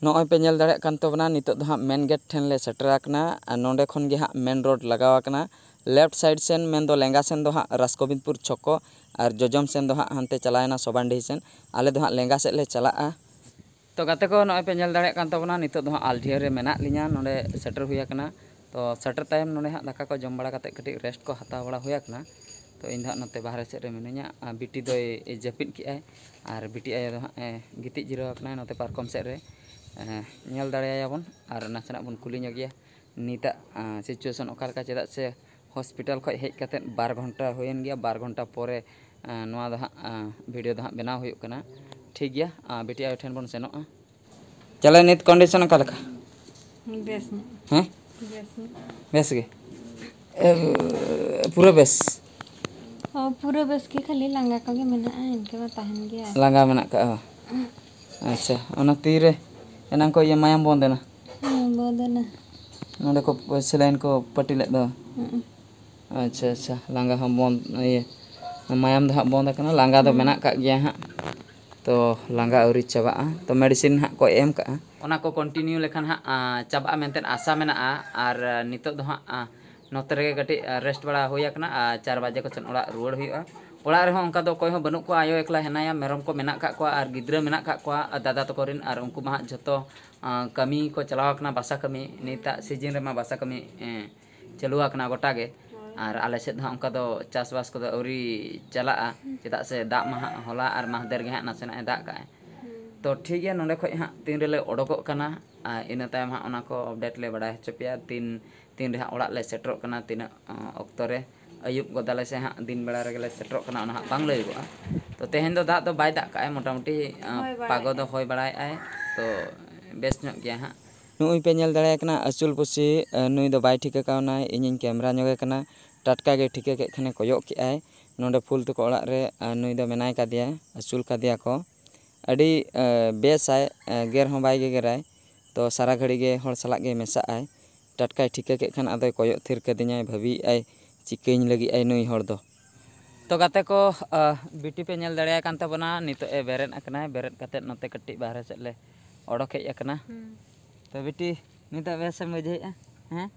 ᱱᱚᱜᱼᱚᱭ ᱯᱮ ᱧᱮᱞ ᱫᱟᱲᱮᱭᱟᱜ ᱠᱟᱱ ᱛᱟᱵᱚᱱᱟ, ᱱᱤᱛᱚᱜ ᱫᱚ ᱦᱟᱸᱜ main gate ᱴᱷᱮᱱ ᱞᱮ ᱥᱮᱴᱮᱨ ᱟᱠᱟᱱᱟ᱾ ᱟᱨ ᱱᱚᱸᱰᱮ ᱠᱷᱚᱱ ᱜᱮ ᱦᱟᱸᱜ main road ᱞᱟᱜᱟᱣ ᱟᱠᱟᱱᱟ᱾ ᱞᱮᱯᱷᱴ ᱥᱟᱭᱤᱰ ᱥᱮᱱ, ᱢᱮᱱᱫᱚ ᱞᱮᱸᱜᱟ ᱥᱮᱱ ᱫᱚ ᱦᱟᱸᱜ ᱨᱟᱥᱜᱳᱵᱤᱱᱫᱽᱯᱩᱨ ᱪᱷᱚᱠᱚ, ᱟᱨ ᱡᱚᱡᱚᱢ ᱥᱮᱱ ᱫᱚ ᱦᱟᱸᱜ ᱦᱟᱱᱛᱮ ᱪᱟᱞᱟᱣᱮᱱᱟ ᱥᱚᱵᱟᱱᱰᱤᱦᱤ ᱥᱮᱱ᱾ ᱟᱞᱮ ᱫᱚ ᱦᱟᱸᱜ ᱞᱮᱸᱜᱟ ᱥᱮᱫ ᱞᱮ ᱪᱟᱞᱟᱜᱼᱟ᱾ ᱛᱚ ᱜᱟᱛᱮ ᱠᱚ, ᱱᱚᱜᱼᱚᱭ ᱯᱮ ᱧᱮᱞ ᱫᱟᱲᱮᱭᱟᱜ ᱠᱟᱱ ᱛᱟᱵᱚᱱᱟ, ᱱᱤᱛᱚᱜ ᱫᱚ ᱦᱟᱸᱜ ᱟᱞᱰᱤᱦᱟᱹ ᱨᱮ ᱢᱮᱱᱟᱜ ᱞᱤᱧᱟ, ᱱᱚᱰᱮ ᱥᱮᱴᱮᱨ ᱦᱩᱭ ᱟᱠᱟᱱᱟ᱾ ᱛᱚ ᱥᱮᱴᱮᱨ ᱛᱟᱭᱚᱢ ᱱᱚᱰᱮ ᱦᱟᱸᱜ ᱫᱟᱠᱟ ᱠᱚ ᱡᱚᱢ ᱵᱟᱲᱟ ᱠᱟᱛᱮᱫ ᱠᱟᱹᱴᱤᱡ ᱨᱮᱥᱴ ᱠᱚ ᱦᱟᱛᱟᱣ ᱵᱟᱲᱟ ᱦᱩᱭ ᱟᱠᱟᱱᱟ᱾ ᱛᱚ ᱤᱧ ᱫᱚ ᱦᱟᱸᱜ ᱱᱚᱛᱮ ᱵᱟᱦᱨᱮ ᱥᱮᱫ ᱨᱮ ᱢᱤᱱᱟᱹᱧᱟ, ᱟᱨ ᱵᱤᱴᱤ ᱫᱚᱭ ᱡᱟᱹᱯᱤᱫ ᱠᱮᱜᱼᱟᱭ, ᱟᱨ ᱵᱤᱴᱤ ᱟᱭᱳ ᱫᱚ ᱦᱟᱸᱜ ᱮ ᱜᱤᱛᱤᱡ ᱡᱤᱨᱟᱹᱣ ᱟᱠᱟᱱᱟᱭ ᱱᱚᱛᱮ ᱯᱟᱨᱠᱚᱢ ᱥᱮᱫ ᱨᱮ᱾ ᱮ, ᱧᱮᱞ ᱫᱟᱲᱮᱭᱟᱭᱟᱵᱚᱱ ᱟᱨ ᱱᱟᱥᱮᱱᱟᱜ ᱵᱚᱱ ᱠᱩᱞᱤ ᱧᱚᱜᱮᱭᱟ ᱱᱤᱛᱟᱜ, ᱟ, ᱥᱤᱪᱩᱭᱮᱥᱚᱱ ᱚᱠᱟ ᱞᱮᱠᱟ, ᱪᱮᱫᱟᱜ ᱥᱮ ᱦᱚᱥᱯᱤᱴᱟᱞ ᱠᱷᱚᱱ ᱦᱮᱡ ᱠᱟᱛᱮᱫ ᱵᱟᱨ ᱜᱷᱚᱱᱴᱟ ᱦᱩᱭᱮᱱ ᱜᱮᱭᱟ, ᱵᱟᱨ ᱜᱷᱚᱱᱴᱟ ᱯᱚᱨᱮ, ᱟ, ᱱᱚᱣᱟ ᱫᱚ ᱦᱟᱸᱜ, ᱟ, ᱵᱷᱤᱰᱤᱭᱳ ᱫᱚ ᱦᱟᱸᱜ ᱵᱮᱱᱟᱣ ᱦᱩᱭᱩᱜ ᱠᱟᱱᱟ᱾ ᱴᱷᱤᱠ ᱜᱮᱭᱟ, ᱟ, ᱵᱤᱴᱤ ᱟᱭᱳ ᱴᱷᱮᱱ ᱵᱚᱱ ᱥᱮᱱᱚᱜᱼᱟ᱾ ᱪᱟᱞᱮ, ᱱᱤᱛ ᱠᱚᱱᱰᱤᱥᱚᱱ ᱚᱠᱟ ᱞᱮᱠᱟ? ᱵᱮᱥ ᱧᱚᱜ᱾ ᱦᱮᱸ? ᱵᱮᱥ ᱧᱚᱜ᱾ ᱵᱮᱥ ᱜᱮ? ᱮ, ᱯᱩᱨᱟᱹ ᱵᱮᱥ? ᱚ, ᱯᱩᱨᱟᱹ ᱵᱮᱥ ᱜᱮ, ᱠᱷᱟᱹᱞᱤ ᱞᱟᱸᱜᱟ ᱠᱚᱜᱮ ᱢᱮᱱᱟᱜᱼᱟ, ᱤᱱᱠᱟᱹ ᱢᱟ ᱛᱟᱦᱮᱱ ᱜᱮᱭᱟ᱾ ᱞᱟᱸᱜᱟ ᱢᱮᱱᱟᱜ ᱠᱟᱜᱼᱟ᱾ ᱟᱪᱪᱷᱟ, ᱚᱱᱟ ᱛᱤᱨᱮ ᱮᱱᱟᱝ ᱠᱚ ᱤᱭᱟᱹ ᱢᱟᱭᱟᱢ ᱵᱚᱱᱫ ᱮᱱᱟ? ᱦᱮᱸ, ᱵᱚᱱᱫ ᱮᱱᱟ᱾ ᱱᱚᱸᱰᱮ ᱠᱚ ᱥᱮᱞᱟᱭᱤᱱ ᱠᱚ ᱯᱟᱹᱴᱤ ᱞᱮᱫ ᱫᱚ᱾ ᱦᱩᱸ᱾ ᱟᱪᱪᱷᱟ, ᱟᱪᱪᱷᱟ, ᱞᱟᱸᱜᱟ ᱦᱚᱸ ᱵᱚᱱᱫ, ᱤᱭᱟᱹ, ᱢᱟᱭᱟᱢ ᱫᱚ ᱦᱟᱸᱜ ᱵᱚᱱᱫ ᱟᱠᱟᱱᱟ, ᱞᱟᱸᱜᱟ ᱫᱚ ᱦᱩᱸ᱾ ᱢᱮᱱᱟᱜ ᱠᱟᱜ ᱜᱮᱭᱟ ᱦᱟᱸᱜ᱾ ᱛᱚ ᱞᱟᱸᱜᱟ ᱟᱹᱣᱨᱤ ᱪᱟᱵᱟᱜᱼᱟ, ᱛᱚ ᱢᱮᱰᱤᱥᱤᱱ ᱦᱟᱸᱜ ᱠᱚ ᱮᱢ ᱠᱟᱜᱼᱟ᱾ ᱚᱱᱟ ᱠᱚ ᱠᱚᱱᱴᱤᱱᱤᱭᱩ ᱞᱮᱠᱷᱟᱱ ᱦᱟᱸᱜ, ᱟ, ᱪᱟᱵᱟᱜᱼᱟ ᱢᱮᱱᱛᱮ ᱟᱥᱟ ᱢᱮᱱᱟᱜᱼᱟ᱾ ᱟᱨ, ᱟ, ᱱᱤᱛᱚᱜ ᱫᱚ ᱦᱟᱸᱜ, ᱟ, ᱱᱚᱛᱮ ᱨᱮᱜᱮ ᱠᱟᱹᱴᱤᱡ, ᱟ, ᱨᱮᱥᱴ ᱵᱟᱲᱟ ᱦᱩᱭ ᱟᱠᱟᱱᱟ᱾ ᱟᱨ ᱪᱟᱨ ᱵᱟᱡᱮ ᱠᱚ ᱥᱮᱱ ᱚᱲᱟᱜ ᱨᱩᱣᱟᱹᱲ ᱦᱩᱭᱩᱜᱼᱟ᱾ ᱚᱲᱟᱜ ᱨᱮᱦᱚᱸ ᱚᱱᱠᱟ ᱫᱚ ᱚᱠᱚᱭ ᱦᱚᱸ ᱵᱟᱹᱱᱩᱜ ᱠᱚᱣᱟ, ᱟᱭᱳ ᱮᱠᱞᱟ ᱦᱮᱱᱟᱭᱟ, ᱢᱮᱨᱚᱢ ᱠᱚ ᱢᱮᱱᱟᱜ ᱠᱟᱜ ᱠᱚᱣᱟ ᱟᱨ ᱜᱤᱫᱽᱨᱟᱹ ᱢᱮᱱᱟᱜ ᱠᱟᱜ ᱠᱚᱣᱟ, ᱟᱨ ᱫᱟᱫᱟ ᱛᱟᱠᱚ ᱨᱮᱱ, ᱟᱨ ᱩᱱᱠᱩ ᱢᱟ ᱦᱟᱸᱜ ᱡᱷᱚᱛᱚ, ᱟ, ᱠᱟᱹᱢᱤ ᱠᱚ ᱪᱟᱞᱟᱣ ᱟᱠᱟᱱᱟ, ᱵᱟᱥᱟ ᱠᱟᱹᱢᱤ᱾ ᱱᱤᱛᱟᱜ ᱥᱤᱡᱤᱱ ᱨᱮᱢᱟ ᱵᱟᱥᱟ ᱠᱟᱹᱢᱤ, ᱮ, ᱪᱟᱹᱞᱩ ᱟᱠᱟᱱᱟ ᱜᱚᱴᱟ ᱜᱮ᱾ ᱦᱳᱭ᱾ ᱟᱨ ᱟᱞᱮ ᱥᱮᱫ ᱫᱚ ᱦᱟᱸᱜ ᱚᱱᱠᱟ ᱫᱚ ᱪᱟᱥᱵᱟᱥ ᱠᱚᱫᱚ ᱟᱹᱣᱨᱤ ᱪᱟᱞᱟᱜᱼᱟ, ᱦᱩᱸ᱾ ᱪᱮᱫᱟᱜ ᱥᱮ ᱫᱟᱜ ᱢᱟ ᱦᱟᱸᱜ ᱦᱚᱞᱟ ᱟᱨ ᱢᱟᱦᱫᱮᱨ ᱜᱮ ᱦᱟᱸᱜ ᱱᱟᱥᱮᱱᱟᱜ ᱮ ᱫᱟᱜ ᱠᱟᱜᱼᱟᱭ᱾ ᱦᱩᱸ᱾ ᱛᱚ ᱴᱷᱤᱠ ᱜᱮᱭᱟ, ᱱᱚᱸᱰᱮ ᱠᱷᱚᱡ ᱦᱟᱸᱜ ᱛᱤᱱ ᱨᱮᱞᱮ ᱚᱰᱚᱠᱚᱜ ᱠᱟᱱᱟ, ᱟᱨ ᱤᱱᱟᱹ ᱛᱟᱭᱚᱢ ᱦᱟᱸᱜ ᱚᱱᱟ ᱠᱚ ᱟᱯᱰᱮᱴ ᱞᱮ ᱵᱟᱲᱟᱭ ᱦᱚᱪᱚ ᱯᱮᱭᱟ, ᱛᱤᱱ, ᱛᱤᱱ ᱨᱮ ᱦᱟᱸᱜ ᱚᱲᱟᱜ ᱞᱮ ᱥᱮᱴᱮᱨᱚᱜ ᱠᱟᱱᱟ, ᱛᱤᱱᱟᱹᱜ, ᱚ, ᱚᱠᱛᱚ ᱨᱮ᱾ ᱟᱹᱭᱩᱵ ᱜᱚᱫᱟᱞᱮ ᱥᱮ ᱦᱟᱸᱜ ᱫᱤᱱ ᱵᱮᱲᱟ ᱨᱮᱜᱮ ᱞᱮ ᱥᱮᱴᱮᱨᱚᱜ ᱠᱟᱱᱟ, ᱚᱱᱟ ᱦᱟᱸᱜ ᱵᱟᱝ ᱞᱟᱹᱭᱚᱜᱚᱜᱼᱟ᱾ ᱛᱚ ᱛᱮᱦᱮᱧ ᱫᱚ ᱫᱟᱜ ᱫᱚ ᱵᱟᱭ ᱫᱟᱜ ᱠᱟᱜᱼᱟᱭ, ᱢᱚᱴᱟᱢᱩᱴᱤ, ᱟ, ᱦᱳᱭ ᱵᱟᱲᱟᱭᱮᱫᱼᱟᱭ᱾ ᱯᱟᱜᱚ ᱫᱚ ᱦᱚᱭ ᱵᱟᱲᱟᱭᱮᱫᱼᱟᱭ, ᱛᱚ ᱵᱮᱥ ᱧᱚᱜ ᱜᱮᱭᱟ ᱦᱟᱸᱜ᱾ ᱱᱩᱜᱼᱩᱭ ᱯᱮ ᱧᱮᱞ ᱫᱟᱲᱮᱭᱟᱭ ᱠᱟᱱᱟ ᱟᱹᱥᱩᱞ ᱯᱩᱥᱤ, ᱮ, ᱱᱩᱭ ᱫᱚ ᱵᱟᱭ ᱴᱷᱤᱠᱟᱹ ᱠᱟᱣᱱᱟᱭ, ᱤᱧᱤᱧ ᱠᱮᱢᱨᱟ ᱧᱚᱜᱮ ᱠᱟᱱᱟ᱾ ᱴᱟᱴᱠᱟ ᱜᱮ ᱴᱷᱤᱠᱟᱹ ᱠᱮᱫ ᱠᱷᱟᱱᱮ ᱠᱚᱭᱚᱜ ᱠᱮᱫᱼᱟᱭ ᱱᱚᱸᱰᱮ ᱯᱷᱩᱞ ᱛᱟᱠᱚ ᱚᱲᱟᱜ ᱨᱮ, ᱮ, ᱱᱩᱭ ᱫᱚ ᱢᱮᱱᱟᱭ ᱠᱟᱫᱮᱭᱟ, ᱟᱹᱥᱩᱞ ᱠᱟᱫᱮᱭᱟ ᱠᱚ᱾ ᱟᱹᱰᱤ, ᱮ, ᱵᱮᱥᱟᱭ, ᱮ, ᱜᱮᱨ ᱦᱚᱸ ᱵᱟᱭ ᱜᱮᱜᱮᱨᱟᱭ᱾ ᱛᱚ ᱥᱟᱨᱟ ᱜᱷᱟᱹᱲᱤ ᱜᱮ ᱦᱚᱲ ᱥᱟᱞᱟᱜ ᱜᱮ ᱢᱮᱥᱟᱜ ᱟᱭ᱾ ᱴᱟᱴᱠᱟᱭ ᱴᱷᱤᱠᱟᱹ ᱠᱮᱫ ᱠᱷᱟᱱ ᱟᱫᱚᱭ ᱠᱚᱭᱚᱜ ᱛᱷᱤᱨ ᱠᱟᱹᱫᱤᱧᱟᱭ, ᱵᱷᱟᱹᱵᱤᱭᱮᱫᱼᱟᱭ ᱪᱤᱠᱟᱹᱧ ᱞᱟᱹᱜᱤᱫ ᱟᱭ ᱱᱩᱭ ᱦᱚᱲ ᱫᱚ᱾ ᱛᱚ ᱜᱟᱛᱮ ᱠᱚ, ᱟ, ᱵᱤᱴᱤ ᱯᱮ ᱧᱮᱞ ᱫᱟᱲᱮᱭᱟᱭ ᱠᱟᱱ ᱛᱟᱵᱚᱱᱟ, ᱱᱤᱛᱚᱜ ᱮ ᱵᱮᱨᱮᱫ ᱟᱠᱟᱱᱟᱭ, ᱵᱮᱨᱮᱫ ᱠᱟᱛᱮᱫ ᱱᱚᱛᱮ ᱠᱟᱹᱴᱤᱡ ᱵᱟᱦᱨᱮ ᱥᱮᱫ ᱞᱮ ᱚᱰᱚᱠ ᱦᱮᱡ ᱟᱠᱟᱱᱟ᱾ ᱦᱩᱸ᱾ ᱛᱚ ᱵᱤᱴᱤ, ᱱᱤᱛᱚᱜ ᱵᱮᱥ ᱮᱢ ᱵᱩᱡᱷᱟᱹᱣᱮᱫᱼᱟ? ᱦᱮᱸ?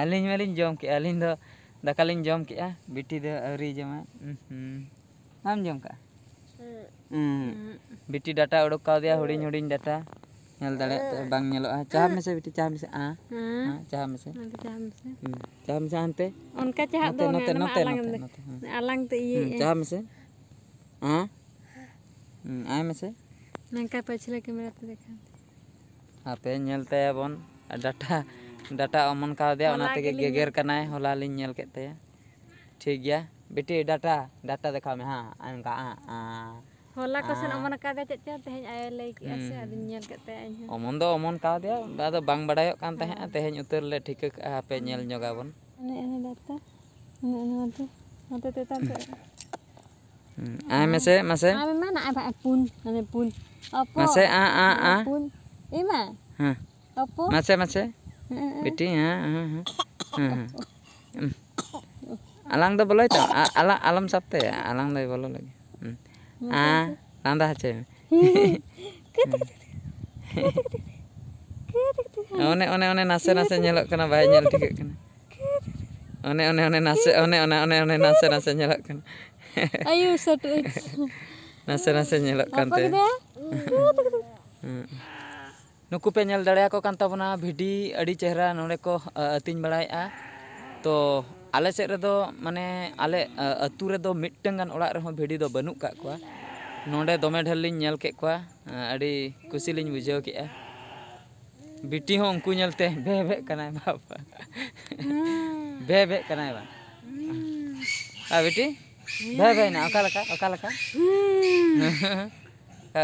ᱟᱹᱞᱤᱧ ᱢᱟᱞᱤᱧ ᱡᱚᱢ ᱠᱮᱜᱼᱟ, ᱟᱹᱞᱤᱧ ᱫᱚ ᱫᱟᱠᱟ ᱞᱤᱧ ᱡᱚᱢ ᱠᱮᱜᱼᱟ, ᱵᱤᱴᱤ ᱫᱚ ᱟᱹᱣᱨᱤ ᱡᱚᱢᱟ᱾ ᱩᱸᱦᱩᱸ᱾ ᱵᱟᱢ ᱡᱚᱢ ᱠᱟᱜᱼᱟ? ᱩᱸᱦᱩᱸ᱾ ᱵᱤᱴᱤ ᱰᱟᱴᱟ ᱩᱰᱩᱠ ᱠᱟᱣᱫᱮᱭᱟ, ᱦᱩᱰᱤᱧ ᱦᱩᱰᱤᱧ ᱰᱟᱴᱟ᱾ ᱧᱮᱞ ᱫᱟᱲᱮᱭᱟᱜ ᱛᱮ ᱵᱟᱝ ᱧᱮᱞᱚᱜᱼᱟ᱾ ᱪᱟᱦᱟᱵ ᱢᱮᱥᱮ ᱵᱤᱴᱤ, ᱪᱟᱦᱟᱵ ᱢᱮᱥᱮ᱾ ᱟᱸ, ᱦᱮᱸ᱾ ᱟᱸ, ᱪᱟᱦᱟᱵ ᱢᱮᱥᱮ᱾ ᱱᱚᱛᱮ ᱪᱟᱦᱟᱵ ᱢᱮᱥᱮ᱾ ᱦᱩᱸ, ᱪᱟᱦᱟᱵ ᱢᱮᱥᱮ ᱦᱟᱱᱛᱮ᱾ ᱚᱱᱠᱟ ᱪᱟᱦᱟᱵ ᱱᱚᱛᱮ, ᱫᱚ ᱵᱟᱝ ᱱᱚᱛᱮ, ᱜᱟᱱᱚᱜᱼᱟ, ᱱᱚᱛᱮ, ᱟᱞᱟᱝ ᱱᱚᱛᱮ, ᱫᱚ ᱱᱚᱛᱮ᱾ ᱤᱭᱟᱹ ᱦᱩᱸ, ᱮ᱾ ᱪᱟᱦᱟᱵ ᱢᱮᱥᱮ᱾ ᱟᱸ᱾ ᱦᱩᱸ, ᱟᱭ ᱢᱮᱥᱮ᱾ ᱱᱚᱝᱠᱟ ᱯᱟᱹᱪᱷᱞᱟᱹ ᱠᱮᱢᱮᱨᱟ ᱛᱮ ᱫᱮᱠᱷᱟᱣ᱾ ᱦᱟᱯᱮ ᱧᱮᱞ ᱛᱟᱭᱟᱵᱚᱱ᱾ ᱰᱟᱴᱟ, ᱰᱟᱴᱟ ᱚᱢᱚᱱ ᱠᱟᱣᱫᱮᱭᱟ, ᱚᱱᱟ ᱦᱚᱞᱟ ᱛᱮᱜᱮ ᱜᱮᱞᱤᱧ ᱜᱮᱜᱮᱨ ᱧᱮᱞ ᱠᱟᱱᱟᱭ᱾ ᱦᱚᱞᱟ ᱞᱤᱧ ᱧᱮᱞ ᱠᱮᱫ ᱛᱟᱭᱟ᱾ ᱴᱷᱤᱠ ᱜᱮᱭᱟ᱾ ᱵᱤᱴᱤ, ᱰᱟᱴᱟ, ᱰᱟᱴᱟ ᱫᱮᱠᱷᱟᱣ ᱢᱮ᱾ ᱦᱮᱸ, ᱚᱱᱠᱟ, ᱟᱸ, ᱟᱸ, ᱦᱚᱞᱟ ᱠᱚ ᱥᱮᱱ ᱟᱸ᱾ ᱚᱢᱚᱱ ᱟᱠᱟᱫᱮ ᱪᱮᱫ ᱪᱚ, ᱛᱮᱦᱮᱧ ᱟᱭᱳ ᱞᱟᱹᱭ ᱠᱮᱜᱼᱟ ᱥᱮ, ᱦᱩᱸ᱾ ᱟᱫᱚᱧ ᱧᱮᱞ ᱠᱮᱫ ᱛᱟᱭᱟ ᱤᱧ ᱦᱚᱸ᱾ ᱚᱢᱚᱱ ᱫᱚ ᱚᱢᱚᱱ ᱠᱟᱣᱫᱮᱭᱟ, ᱟᱫᱚ ᱵᱟᱝ ᱵᱟᱰᱟᱭᱚᱜ ᱠᱟᱱ ᱛᱟᱦᱮᱸᱜᱼᱟ᱾ ᱦᱳᱭ᱾ ᱛᱮᱦᱮᱧ ᱩᱛᱟᱹᱨ ᱞᱮ ᱴᱷᱤᱠᱟᱹ ᱠᱟᱜᱼᱟ, ᱦᱟᱯᱮ ᱧᱮᱞ ᱦᱩᱸ᱾ ᱧᱚᱜᱟᱵᱚᱱ᱾ ᱚᱱᱮ, ᱚᱱᱮ ᱰᱟᱴᱟ, ᱚᱱᱮ, ᱚᱱᱮ ᱱᱚᱛᱮ, ᱱᱚᱛᱮ ᱪᱮᱛᱟᱱ ᱥᱮᱫ᱾ ᱦᱩᱸ, ᱟᱭ ᱢᱮᱥᱮ, ᱢᱟᱥᱮ᱾ ᱟᱢ ᱮᱢᱟ ᱱᱟ, ᱟᱵᱟ, ᱯᱩᱱ, ᱢᱟᱱᱮ ᱯᱩᱱ᱾ ᱚᱯᱚ᱾ ᱢᱟᱥᱮ, ᱟ, ᱟ, ᱟᱵᱟ, ᱟ᱾ ᱯᱩᱱ᱾ ᱮᱢᱟ᱾ ᱦᱮᱸ᱾ ᱚᱯᱚ᱾ ᱢᱟᱥᱮ, ᱢᱟᱥᱮ᱾ ᱦᱮᱸ, ᱦᱮᱸ᱾ ᱵᱤᱴᱤ, ᱦᱮᱸ, ᱦᱮᱸ, ᱦᱮᱸ᱾ ᱦᱮᱸ, ᱦᱮᱸ᱾ ᱚᱯᱚ᱾ ᱩᱸ᱾ ᱟᱞᱟᱝ ᱫᱚ ᱵᱚᱞᱚᱭ ᱛᱟᱢ, ᱟ-, ᱟᱞᱟᱝ, ᱟᱞᱚᱢ ᱥᱟᱵ ᱛᱟᱭᱟ, ᱟᱞᱟᱝ ᱫᱚᱭ ᱵᱚᱞᱚ ᱞᱟᱹᱜᱤᱫ᱾ ᱩᱸ᱾ ᱢᱟᱥᱮ, ᱟ, ᱢᱟᱥᱮ᱾ ᱞᱟᱸᱫᱟ ᱦᱚᱪᱚᱭ ᱢᱮ᱾ ᱦᱮᱸ, ᱦᱮᱸ᱾ ᱠᱟᱹᱴᱤᱡ, ᱠᱟᱹᱴᱤᱡ, ᱠᱟᱹᱴᱤᱡ, ᱠᱟᱹᱴᱤᱡ, ᱠᱟᱹᱴᱤᱡ᱾ ᱚᱱᱮ, ᱚᱱᱮ, ᱚᱱᱮ ᱱᱟᱥᱮ, ᱱᱟᱥᱮ ᱧᱮᱞᱚᱜ ᱠᱟᱱᱟ, ᱵᱟᱭ ᱧᱮᱞ ᱴᱷᱤᱠᱟᱹᱜ ᱠᱟᱱᱟ᱾ ᱚᱱᱮ, ᱚᱱᱮ, ᱚᱱᱮ ᱱᱟᱥᱮ, ᱚᱱᱮ, ᱚᱱᱮ, ᱚᱱᱮ, ᱚᱱᱮ ᱱᱟᱥᱮ, ᱱᱟᱥᱮ ᱧᱮᱞᱚᱜ ᱠᱟᱱᱟ᱾ ᱟᱭᱩ ᱥᱟᱹᱴᱩᱡ᱾ ᱱᱟᱥᱮ, ᱱᱟᱥᱮ ᱧᱮᱞᱚᱜ ᱠᱟᱱ ᱚᱠᱚᱭ ᱛᱟᱭᱟ᱾ ᱜᱤᱫᱽᱨᱟᱹ? ᱦᱩᱸ᱾ ᱱᱩᱠᱩ ᱯᱮ ᱧᱮᱞ ᱫᱟᱲᱮᱭᱟᱠᱚ ᱠᱟᱱ ᱛᱟᱵᱚᱱᱟ, ᱵᱷᱤᱰᱤ ᱟᱹᱰᱤ ᱪᱮᱦᱨᱟ ᱱᱚᱰᱮ ᱠᱚ, ᱟ, ᱟᱹᱛᱤᱧ ᱵᱟᱲᱟᱭᱮᱫᱼᱟ᱾ ᱛᱚ ᱟᱞᱮ ᱥᱮᱫ ᱨᱮᱫᱚ, ᱢᱟᱱᱮ, ᱟᱞᱮ, ᱟ, ᱟᱹᱛᱩ ᱨᱮᱫᱚ ᱢᱤᱫᱴᱟᱝ ᱜᱟᱱ ᱚᱲᱟᱜ ᱨᱮᱦᱚᱸ ᱵᱷᱤᱰᱤ ᱫᱚ ᱵᱟᱹᱱᱩᱜ ᱠᱟᱜ ᱠᱚᱣᱟ᱾ ᱱᱚᱰᱮ ᱫᱚᱢᱮ ᱰᱷᱮᱨ ᱞᱤᱧ ᱧᱮᱞ ᱠᱮᱫ ᱠᱚᱣᱟ᱾ ᱟ, ᱟᱹᱰᱤ ᱠᱩᱥᱤ ᱞᱤᱧ ᱵᱩᱡᱷᱟᱹᱣ ᱠᱮᱫᱼᱟ᱾ ᱵᱤᱴᱤ ᱦᱚᱸ ᱩᱱᱠᱩ ᱧᱮᱞᱛᱮ ᱵᱷᱮ ᱵᱷᱮᱜ ᱠᱟᱱᱟᱭ ᱵᱟᱯ᱾ ᱦᱩᱸ᱾ ᱵᱷᱮ ᱵᱷᱮᱜ ᱠᱟᱱᱟᱭ ᱵᱟ᱾ ᱦᱩᱸ᱾ ᱟᱨ ᱵᱤᱴᱤ? ᱦᱩᱸ᱾ ᱵᱷᱮ ᱵᱷᱮᱜ ᱱᱟ, ᱚᱠᱟ ᱞᱮᱠᱟ, ᱚᱠᱟ ᱞᱮᱠᱟ? ᱦᱩᱸ᱾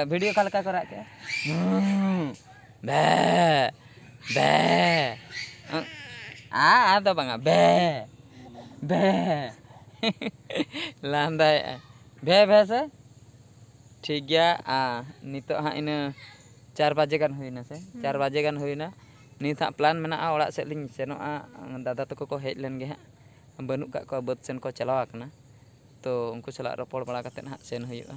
ᱵᱷᱤᱰᱤ ᱚᱠᱟ ᱞᱮᱠᱟ ᱠᱚ ᱨᱟᱜ ᱠᱮᱜᱼᱟ? ᱦᱩᱸ᱾ ᱵᱷᱮ, ᱵᱷᱮ᱾ ᱟ, ᱟᱨ ᱫᱚ ᱵᱟᱝᱟ, ᱵᱷᱮ, ᱵᱷᱮ᱾ ᱞᱟᱸᱫᱟᱭᱮᱜᱼᱟ᱾ ᱵᱷᱮ, ᱵᱷᱮ ᱥᱮ? ᱴᱷᱤᱠ ᱜᱮᱭᱟ, ᱟ, ᱱᱤᱛᱚᱜ ᱦᱟᱸᱜ ᱤᱱᱟᱹ ᱪᱟᱨ ᱵᱟᱡᱮ ᱜᱟᱱ ᱦᱩᱭᱱᱟ ᱥᱮ? ᱦᱩᱸ᱾ ᱪᱟᱨ ᱵᱟᱡᱮ ᱜᱟᱱ ᱦᱩᱭᱱᱟ᱾ ᱱᱤᱛ ᱦᱟᱸᱜ plan ᱢᱮᱱᱟᱜᱼᱟ, ᱚᱲᱟᱜ ᱥᱮᱫ ᱞᱤᱧ ᱥᱮᱱᱚᱜᱼᱟ᱾ ᱫᱟᱫᱟ ᱛᱟᱠᱚ ᱠᱚ ᱦᱮᱡ ᱞᱮᱱ ᱜᱮ ᱦᱟᱸᱜ, ᱵᱟᱹᱱᱩᱜ ᱠᱟᱜ ᱠᱚᱣᱟ, ᱵᱟᱹᱫᱽ ᱥᱮᱱ ᱠᱚ ᱪᱟᱞᱟᱣ ᱟᱠᱟᱱᱟ᱾ ᱛᱚ ᱩᱱᱠᱩ ᱥᱟᱞᱟᱜ ᱨᱚᱯᱚᱲ ᱵᱟᱲᱟ ᱠᱟᱛᱮᱫ ᱦᱟᱸᱜ ᱥᱮᱱ ᱦᱩᱭᱩᱜᱼᱟ᱾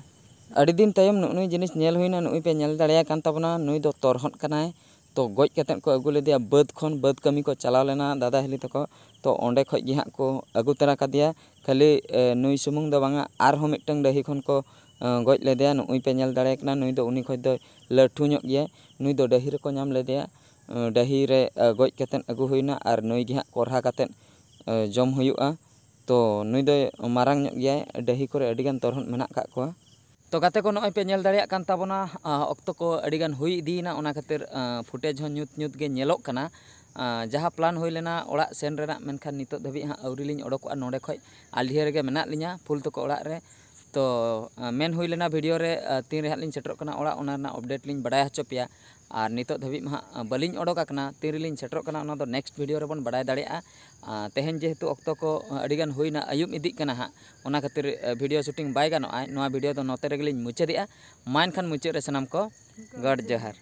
ᱟᱹᱰᱤ ᱫᱤᱱ ᱛᱟᱭᱚᱢ ᱱᱩᱜᱼᱩ ᱱᱩᱭ ᱡᱤᱱᱤᱥ ᱧᱮᱞ ᱦᱩᱭᱱᱟ, ᱱᱩᱜᱼᱩᱭ ᱯᱮ ᱧᱮᱞ ᱫᱟᱲᱮᱭᱟᱭ ᱠᱟᱱ ᱛᱟᱵᱚᱱᱟ, ᱱᱩᱭ ᱫᱚ ᱛᱚᱨᱦᱚᱫ ᱠᱟᱱᱟᱭ᱾ ᱛᱚ ᱜᱚᱡ ᱠᱟᱛᱮᱫ ᱠᱚ ᱟᱹᱜᱩ ᱞᱮᱫᱮᱭᱟ ᱵᱟᱹᱫᱽ ᱠᱷᱚᱱ, ᱵᱟᱹᱫᱽ ᱠᱟᱹᱢᱤ ᱠᱚ ᱪᱟᱞᱟᱣ ᱞᱮᱱᱟ ᱫᱟᱫᱟ ᱦᱤᱞᱤ ᱛᱟᱠᱚ᱾ ᱛᱚ ᱚᱸᱰᱮ ᱠᱷᱚᱡ ᱜᱮ ᱦᱟᱸᱜ ᱠᱚ ᱟᱹᱜᱩ ᱛᱚᱨᱟ ᱠᱟᱫᱮᱭᱟ᱾ ᱠᱷᱟᱹᱞᱤ ᱮ, ᱱᱩᱭ ᱥᱩᱢᱩᱝ ᱫᱚ ᱵᱟᱝᱟ, ᱟᱨᱦᱚᱸ ᱢᱤᱫᱴᱟᱝ ᱰᱟᱹᱦᱤ ᱠᱷᱚᱱ ᱠᱚ ᱮ, ᱜᱚᱡ ᱞᱮᱫᱮᱭᱟ᱾ ᱱᱩᱜᱼᱩᱭ ᱯᱮ ᱧᱮᱞ ᱫᱟᱲᱮᱭᱟᱭ ᱠᱟᱱᱟ, ᱱᱩᱭ ᱫᱚ ᱩᱱᱤ ᱠᱷᱚᱡ ᱫᱚᱭ ᱞᱟᱹᱴᱷᱩ ᱧᱚᱜ ᱜᱮᱭᱟᱭ᱾ ᱱᱩᱭ ᱫᱚ ᱰᱟᱹᱦᱤ ᱨᱮᱠᱚ ᱧᱟᱢ ᱞᱮᱫᱮᱭᱟ, ᱮ, ᱰᱟᱹᱦᱤ ᱨᱮ ᱮ, ᱜᱚᱡ ᱠᱟᱛᱮᱫ ᱟᱹᱜᱩ ᱦᱩᱭᱱᱟ ᱟᱨ ᱱᱩᱭ ᱜᱮ ᱦᱟᱸᱜ ᱠᱚᱨᱦᱟ ᱠᱟᱛᱮᱫ ᱮ, ᱡᱚᱢ ᱦᱩᱭᱩᱜᱼᱟ᱾ ᱛᱚ ᱱᱩᱭ ᱫᱚᱭ ᱢᱟᱨᱟᱝ ᱧᱚᱜ ᱜᱮᱭᱟᱭ, ᱰᱟᱹᱦᱤ ᱠᱚᱨᱮ ᱟᱹᱰᱤᱜᱟᱱ ᱛᱚᱨᱦᱚᱫ ᱢᱮᱱᱟᱜ ᱠᱟᱜ ᱠᱚᱣᱟ᱾ ᱛᱚ ᱜᱟᱛᱮ ᱠᱚ, ᱱᱚᱜᱼᱚᱭ ᱯᱮ ᱧᱮᱞ ᱫᱟᱲᱮᱭᱟᱜ ᱠᱟᱱ ᱛᱟᱵᱚᱱᱟ, ᱟ, ᱚᱠᱛᱚ ᱠᱚ ᱟᱹᱰᱤᱜᱟᱱ ᱦᱩᱭ ᱤᱫᱤᱭᱮᱱᱟ, ᱚᱱᱟ ᱠᱷᱟᱹᱛᱤᱨ ᱯᱷᱩᱴᱮᱡᱽ ᱦᱚᱸ ᱧᱩᱛ ᱧᱩᱛ ᱜᱮ ᱧᱮᱞᱚᱜ ᱠᱟᱱᱟ᱾ ᱟ, ᱡᱟᱦᱟᱸ ᱯᱞᱟᱱ ᱦᱩᱭ ᱞᱮᱱᱟ ᱚᱲᱟᱜ ᱥᱮᱱ ᱨᱮᱱᱟᱜ, ᱢᱮᱱᱠᱷᱟᱱ ᱱᱤᱛᱚᱜ ᱫᱷᱟᱹᱵᱤᱡ ᱦᱟᱸᱜ ᱟᱹᱣᱨᱤ ᱞᱤᱧ ᱚᱰᱚᱠᱚᱜᱼᱟ ᱱᱚᱸᱰᱮ ᱠᱷᱚᱡ᱾ ᱟᱞᱰᱤᱦᱟᱹ ᱨᱮᱜᱮ ᱢᱮᱱᱟᱜ ᱞᱤᱧᱟ ᱯᱷᱩᱞ ᱛᱟᱠᱚ ᱚᱲᱟᱜ ᱨᱮ᱾ ᱛᱚ ᱟ, ᱢᱮᱱ ᱦᱩᱭ ᱞᱮᱱᱟ ᱵᱷᱤᱰᱤᱭᱳ ᱨᱮ ᱟ, ᱛᱤᱱ ᱨᱮ ᱦᱟᱸᱜ ᱞᱤᱧ ᱥᱮᱴᱮᱨᱚᱜ ᱠᱟᱱᱟ ᱚᱲᱟᱜ, ᱚᱱᱟ ᱨᱮᱱᱟᱜ ᱟᱯᱰᱮᱴ ᱞᱤᱧ ᱵᱟᱲᱟᱭ ᱦᱚᱪᱚ ᱯᱮᱭᱟ᱾ ᱟᱨ ᱱᱤᱛᱚᱜ ᱫᱷᱟᱹᱵᱤᱡ ᱢᱟ ᱦᱟᱸᱜ ᱵᱟᱹᱞᱤᱧ ᱚᱰᱚᱠ ᱟᱠᱟᱱᱟ, ᱛᱤᱱ ᱨᱮᱞᱤᱧ ᱥᱮᱴᱮᱨᱚᱜ ᱠᱟᱱᱟ ᱚᱱᱟ ᱫᱚ ᱱᱮᱠᱥᱴ ᱵᱷᱤᱰᱤᱭᱳ ᱨᱮᱵᱚᱱ ᱵᱟᱲᱟᱭ ᱫᱟᱲᱮᱭᱟᱜᱼᱟ᱾ ᱟ, ᱛᱮᱦᱮᱧ ᱡᱮᱦᱮᱛᱩ ᱚᱠᱛᱚ ᱠᱚ ᱟᱹᱰᱤᱜᱟᱱ ᱦᱩᱭᱱᱟ, ᱟᱹᱭᱩᱵ ᱤᱫᱤᱜ ᱠᱟᱱᱟ ᱦᱟᱸᱜ, ᱚᱱᱟ ᱠᱷᱟᱹᱛᱤᱨ ᱟ, ᱵᱷᱤᱰᱤᱭᱳ ᱥᱩᱴᱤᱝ ᱵᱟᱭ ᱜᱟᱱᱚᱜᱼᱟ᱾ ᱱᱚᱣᱟ ᱵᱷᱤᱰᱤᱭᱳ ᱫᱚ ᱱᱚᱛᱮ ᱨᱮᱜᱮᱞᱤᱧ ᱢᱩᱪᱟᱹᱫᱮᱜᱼᱟ᱾ ᱢᱟ ᱮᱱᱠᱷᱟᱱ ᱢᱩᱪᱟᱹᱫ ᱨᱮ ᱥᱟᱱᱟᱢ ᱠᱚ ᱜᱚᱰ ᱡᱚᱦᱟᱨ᱾